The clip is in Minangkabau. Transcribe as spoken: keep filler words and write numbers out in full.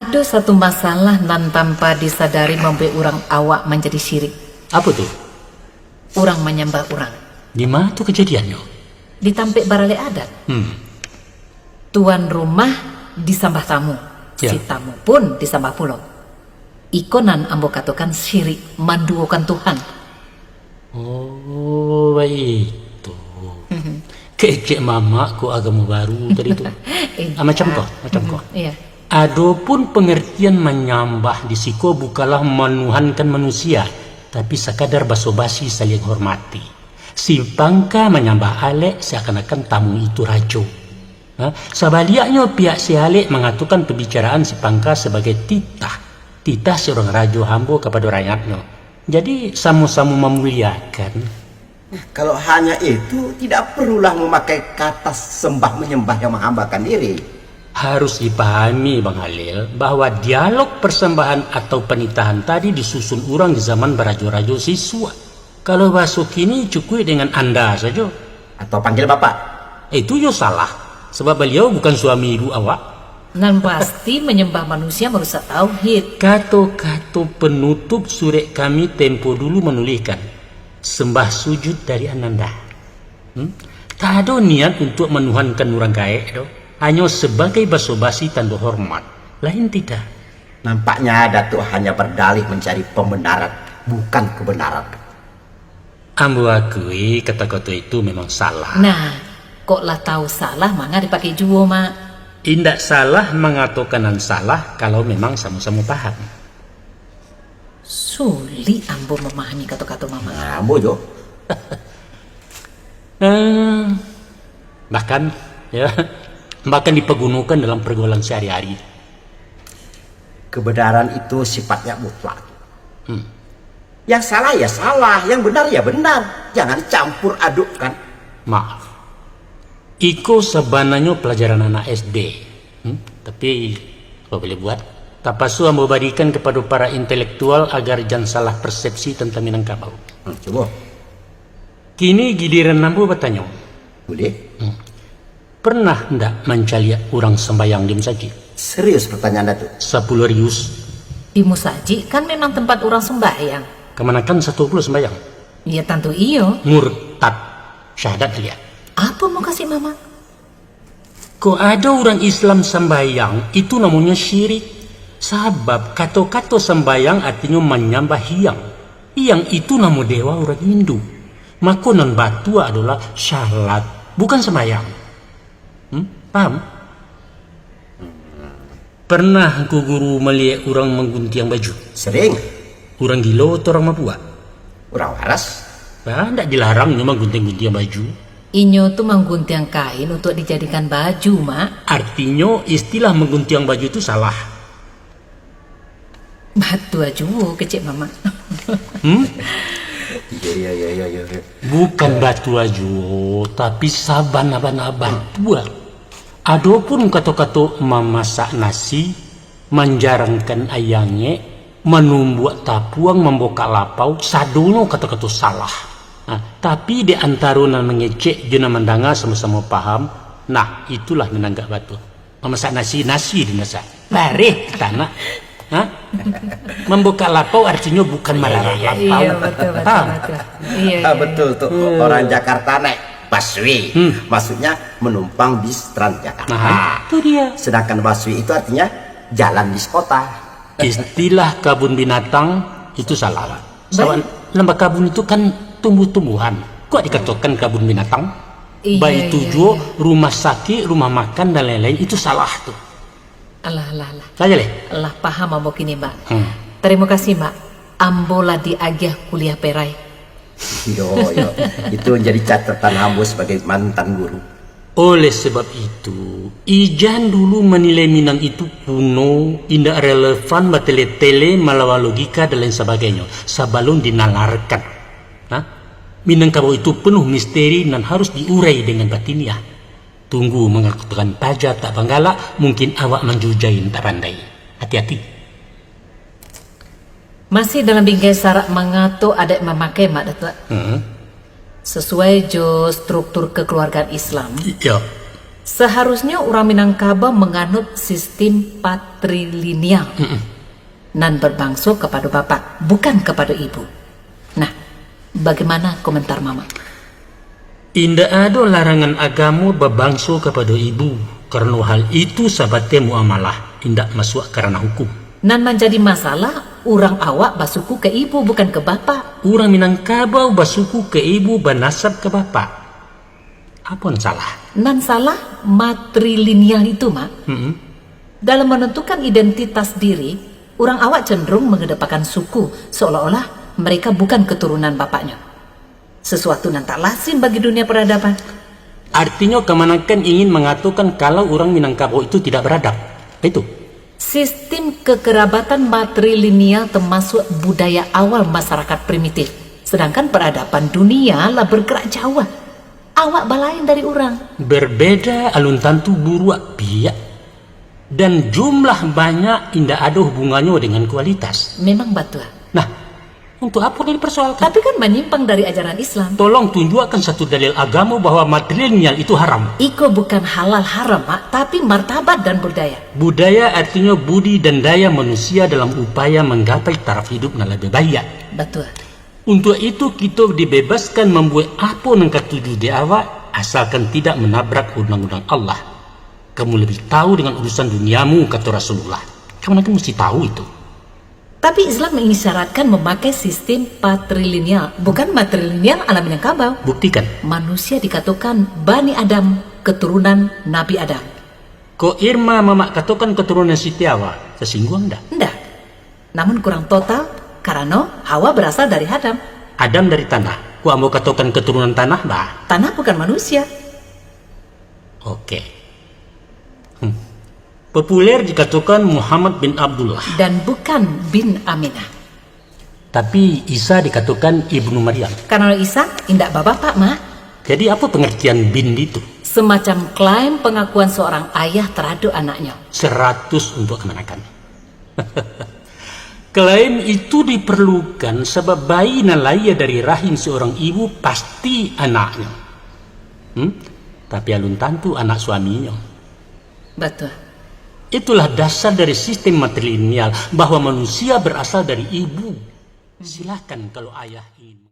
Ado satu masalah nan tanpa disadari mambuek urang awak manjadi syirik. Apo tu? Urang manyambah urang. Di ma tu kajadiannyo? Di tampek baralek adat. Hmm. Tuan rumah disambah tamu, Ya. si tamu pun disambah pulo. Iko nan ambo katokan syirik manduokan Tuhan. Oh, baitu. Mhm. Kecek mamak ko agamo baru tadi tu. Indak. Ah, macam ko, macam ko. Mhm, iya. Adopun pangartian manyambah di siko bukanlah manuhankan manusia, tapi sakadar baso-basi saling hormati. Si pangka manyambah alek seakan-akan tamu itu rajo. Ha? Sabaliaknyo, pihak si alek mangatokan pambicaraan si pangka sabagai titah, titah si urang rajo hambo kapado rakyatnyo. Jadi, samo-samo mamuliakan. Kalau hanya itu, tidak perlulah memakai kata sembah-menyembah yang menghambakan diri. Harus dipahami, Bang Halil, bahwa dialog persembahan atau penitahan tadi disusun urang di zaman barajo-rajo sisuak. Kalau baso kini, cukuik dengan Anda sajo. Atau panggil Bapak. Itu yo salah, sabab baliau bukan suami ibu awak. Nan pasti, manyambah manusia marusak tauhid. Kato-kato panutup surek kami tempo dulu manulihkan, sembah sujud dari Ananda. Hmm? Tak ado niat untuak manuhankan urang gaek doh, hanyo sabagai baso-basi tando hormat, lain tidak. Nampaknya Datuk hanya berdalih mencari pembenaran, bukan kebenaran. Ambo akui, kato-kato itu memang salah. Nah, kok lah tahu salah, manga dipakai juo, Mak? Indak salah mangatokan nan salah, kalau memang samo-samo paham. Sulik ambo mamahami kato-kato Mamak. Nah, ambo jo. Eh, bahkan, ya, bahkan dipagunokan dalam pergaulan sehari-hari. Kebenaran itu sifatnya mutlak. Hmm. Yang salah ya salah, yang benar ya benar. Jangan campur adukkan. Maaf. Iko sabananyo palajaran anak S D. Hmm? Tapi, apo boleh buat? Tapaso ambo barikan kapado para intelektual agar jan salah persepsi tantang Minangkabau. Hmm, cubo. Kini giliran ambo batanyo. Boleh. Hmm. Pernah ndak mancaliak urang sambayang di masajik? Serius pertanyaan Datuk? Sapuluh rius. Di musajik kan memang tempat urang sumbayang. Kamanakan satu pulo sambayang? Ya, tantu iyo. Murtad. Syahadat liak. Apo mukasuik Mamak? Kok ado urang Islam sambayang, itu namonyo syirik. Sabab kato-kato sambayang artinyo manyambah hiang. Hiang itu namo dewa urang Hindu. Mako nan batua adolah syalat, bukan sambayang. Hmm? Paham? Pernah ngku guru maliek urang mangguntiang baju? Sering. Urang gilo atau urang mabuak? Urang waras. Bah, ndak dilarang inyo mangguntiang-guntiang baju. Inyo tu mangguntiang kain untuak dijadikan baju, Mak. Artinyo, istilah mangguntiang baju tu salah. Batua juo kecek Mamak. Hmm? Iya, iya, iya, iya, iya. Bukan batua juo, tapi sabana-bana batua. Adopun kato-kato mamasak nasi, manjarangkan aia angek, manumbuak tapuang, mambokak lapau, sadonyo kato-kato salah. Nah, tapi di antaro nan mangecek jo nan mandanga samo-samo paham, nah, itulah nan anggak batua. Mamasak nasi, nasi dimasak. Bareh ka tanak. Ha? Mambokak lapau artinyo bukan mararak lapau. Iya, betul, betul, Paham? betul. Iya, Ah, iya, betul iya. tu. Hmm. Orang Jakarta naik busway. Hmm. Maksudnya menumpang bis Transjakarta. Nah, itu dia. Sedangkan busway itu artinya jalan bis kota. Istilah kabun binatang itu salah. Baik. Sabab nan bakabun itu kan tumbuh-tumbuhan. Kok dikatokan kabun binatang? Iya, Baitu iya, juo iya. rumah sakik, rumah makan, dan lain-lain, itu salah tu. Alah, alah, alah. Saja leh. Alah, paham ambo kini, Mak. Hmm. Tarimo kasih, Mak. Ambo lah diagiah kuliah perai. Yo, yo. Itu jadi catatan ambo sabagai mantan guru. Oleh sebab itu, ijan dulu manilai Minang itu kuno, indak relevan, batele-tele, malawan logika, dan lain sabagainyo, sabalun dinalarkan. Nah, Minangkabau itu penuh misteri nan harus diurai dengan batiniah. Tunggu mangatokan paja tak banggalak, mungkin awak manjujai tak pandai. Hati-hati. Masih dalam bingkai sarak mangato adat mamakai, Mak Datuak. Hmm. Sasuai jo struktur kekeluargaan Islam, Iyo. Saharusnyo urang Minangkabau manganut sistim patrilineal, Mm-mm. nan berbangso kapado bapak, bukan kapado ibu. Nah, bagaimana komentar Mamak? Indak ado larangan agamo babangso kapado ibu, karano hal itu sabatai muamalah, indak masuak ka ranah hukum. Nan manjadi masalah, urang awak basuku ka ibu, bukan ka bapak. Urang Minangkabau basuku ka ibu, banasab ka bapak. Apo nan salah? Nan salah matrilineal itu, Mak. Mm-mm. Dalam menentukan identitas diri, urang awak cenderung mengedepankan suku, seolah-olah mereka bukan keturunan bapaknya. Sesuatu nan tak lazim bagi dunia peradaban. Artinyo, kamanakan ingin mangatokan kalau urang Minangkabau itu tidak beradab. Itu. Sistim kekerabatan matrilineal termasuk budaya awal masyarakat primitif. Sedangkan peradaban dunia lah bergerak jauh. Awak balain dari urang. Berbeda alun tantu buruak, Piak. Dan jumlah banyak indak ado hubungannyo dengan kualitas. Memang batua. Nah, untuk apo dipersoalkan? Tapi kan manyimpang dari ajaran Islam. Tolong tunjukkan satu dalil agamo bahwa matrilineal itu haram. Iko bukan halal haram, Mak, tapi martabat dan budaya. Budaya artinyo budi dan daya manusia dalam upaya manggapai taraf hidup nan labiah baiak. Batua. Untuak itu, kito dibebaskan mambuek apo nan katuju di awak, asalkan tidak manabrak undang-undang Allah. Kamu lebih tahu dengan urusan duniamu, kato Rasulullah. Kamanakan musti tahu itu. Tapi Islam mengisyaratkan memakai sistim patrilineal, bukan matrilineal ala Minangkabau. Buktikan. Manusia dikatokan Bani Adam, keturunan Nabi Adam. Kok Irma Mamak katokan keturunan Siti Hawa, tasingguang ndak? Ndak. Namun kurang total, karano Hawa berasal dari Adam. Adam dari tanah. Kok ambo katokan keturunan tanah, bah? Tanah bukan manusia. Oke. Hmm. Populer dikatokan Muhammad bin Abdullah. Dan bukan bin Aminah. Tapi Isa dikatokan Ibnu Maryam. Karano Isa indak babapak, Mak. Jadi, apo pangartian bin itu? Semacam klaim pengakuan seorang ayah terhadap anaknya. Seratus untuk kamanakan. Klaim itu diperlukan sabab bayi nan lahia dari rahim seorang ibu pasti anaknyo. Hmm? Tapi alun tantu anak suaminyo. Batua. Itulah dasar dari sistem matrilineal, bahwa manusia berasal dari ibu. Silakan kalau ayah ingin.